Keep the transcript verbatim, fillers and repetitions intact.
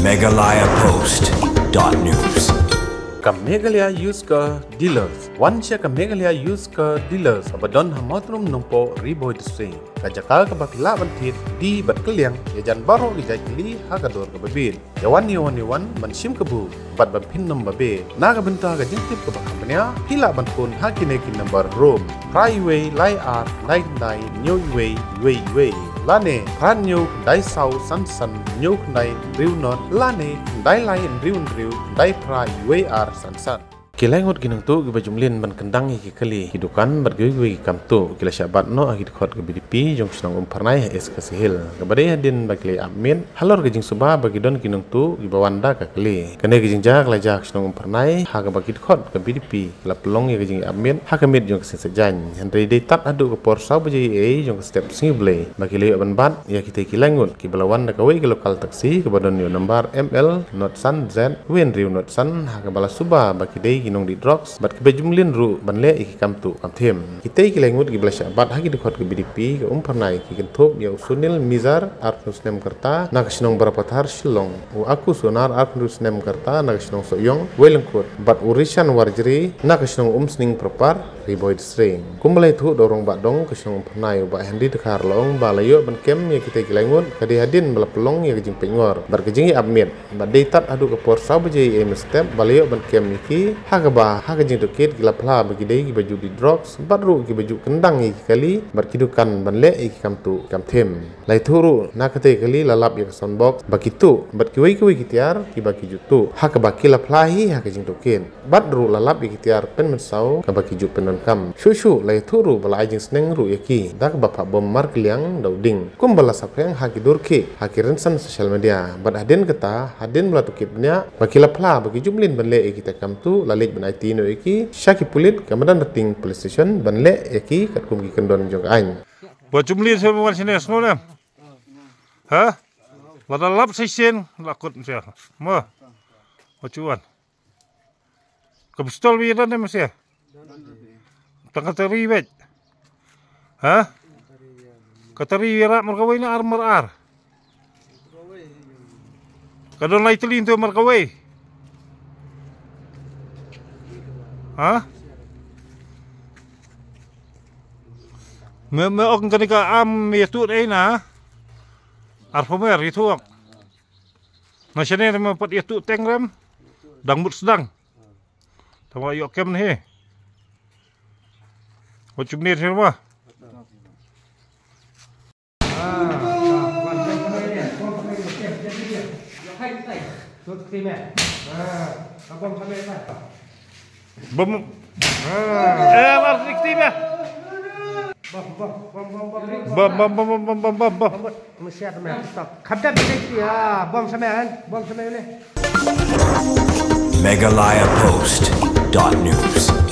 Meghalaya Post dot news. Ka Meghalaya Used Car Dealers. Wan sha ka Meghalaya Used Car Dealers kaba don ha Mawtrum Nongpoh, Ri Bhoi District. Ka jaka kaba phi lah ban thied die bad kylliang ïa jan baroh ki jait kali ha ka dor kaba bit. Ïa wan, ïa wan, ïa wan ban shim kabu bad ban pyndonkam babe. Na ka bynta ka jingtip kaba kham bniah, phi lah ban phone ha kine ki number: rom phra wei lai ar khyndai khyndai hynñiew wei wei wei, lane phra hynñiew khyndai saw san san hynñiew khyndai hynriew nod, lane khyndai lai hynriew hynriew khyndai phra wei ar san san. Ki lai ngut ki nongtuh kiba ju mlien ban kyndang ïa ki kali, ki dukan bad kiwei kiwei ki kam tuh ki la shah bat noh ha ki dkhot ka B D P jong ka shnong Umphyrnai ha East Khasi Hills, kaba dei hadien ba ki la ap miet halor ka jingsuba ba ki don ki nongtuh kiba wan da ka kali. Kane ka jingjia ka la jia ha ka shnong Umphyrnai ha kaba ki dkhot ka B D P ki la pynlong ïa ka jingïap miet ha ka miet jong ka sngi Saitjaiñ. Hynrei dei tad haduh ka por saw baje eiei jong ka step sngi Blei ba ki la ïoh ban bat ïa kitei ki lai ngut kiba la wan da kawei ka local taxi kaba don ïa u number M L nod san Z wei hynriew nod san, ha kaba la suba ba ki dei ki nongdih drugs bad kiba ju mlien ruh ban leh ïa ki kam tuh kam thiem. Kitei ki lai ngut kiba la shah bat ha ki dkhot ka B D P ka Umphyrnai ki kynthup ïa u Sunil Mizar, arphew snem ka rta, na ka shnong Barapathar, Shillong, u Aku Sonar, arphew snem ka rta, na ka shnong Sohiong, Wailyngkot, bad u Rishan Warjri, na ka shnong Umsning Parpar, Ri Bhoi District. Kumba la ïathuh da u Rangbah Dong ka shnong Umphyrnai, u Bah Henry Dkhar, la ong ba la ïoh ban kem ïa kitei ki lai ngut ka dei hadien ba la pynlong ïa ka jingpeit ngor bad ka jingïap miet. Bad dei tad haduh ka por saw baje eiei mynstep ba la ïoh ban kem ïa ki, ha kaba ha ka jingtohkit ki la phla ba ki dei kiba ju dih drugs bad ruh kiba ju kyndang ïa ki kali bad ki dukan ban leh ïa ki kam tuh kam thiem. La ïathuh ruh na katei ka kali la lap ïa ka sound box ba ki tuh bad kiwei kiwei ki tiar kiba ki ju tuh, ha kaba ki la phla hi ha ka jingtohkit. Bad ruh la lap ïa ki tiar pynmynsaw kaba ki ju pyndonkam. Shuh shuh la ïathuh ruh ba la ai jingsneng ruh ïa ki da kaba phah bom markylliang da u ding, kumba la saphriang ha ki dur khih ha ki rynsan social media. Bad hadien kata, hadien ba la tohkit bniah ba ki la phla ba ki ju mlien ban leh ïa kita ki kam tuh, la leit ban aiti noh ïa ki sha ki pulit ka Madanrting Police Station ban leh ïa ki katkum ki kyndon jong ka aiñ. Ba ju mlien sha wan shane sngewlem. Ha? Lada lap sa shisien la kut msia. Mo. Ba ju wan. Ka pistol ba ïadon ne msia. Tang ka tari beit. Ha? Ka tari ïarap markawei ne ar mar ar? Ka don lai tylli to markawei. Ha? Me, me ong kane ka am ïathuh ei na. Arphew mer ïathuh. Na shane me pat ïathuh teng rem. Dang mut sdang. Tang la ïoh kem ne he. Wat jumnir hi ma. Bom. Eh, mar sixty ba. Bom, bom, bom. Meghalaya Post dot news.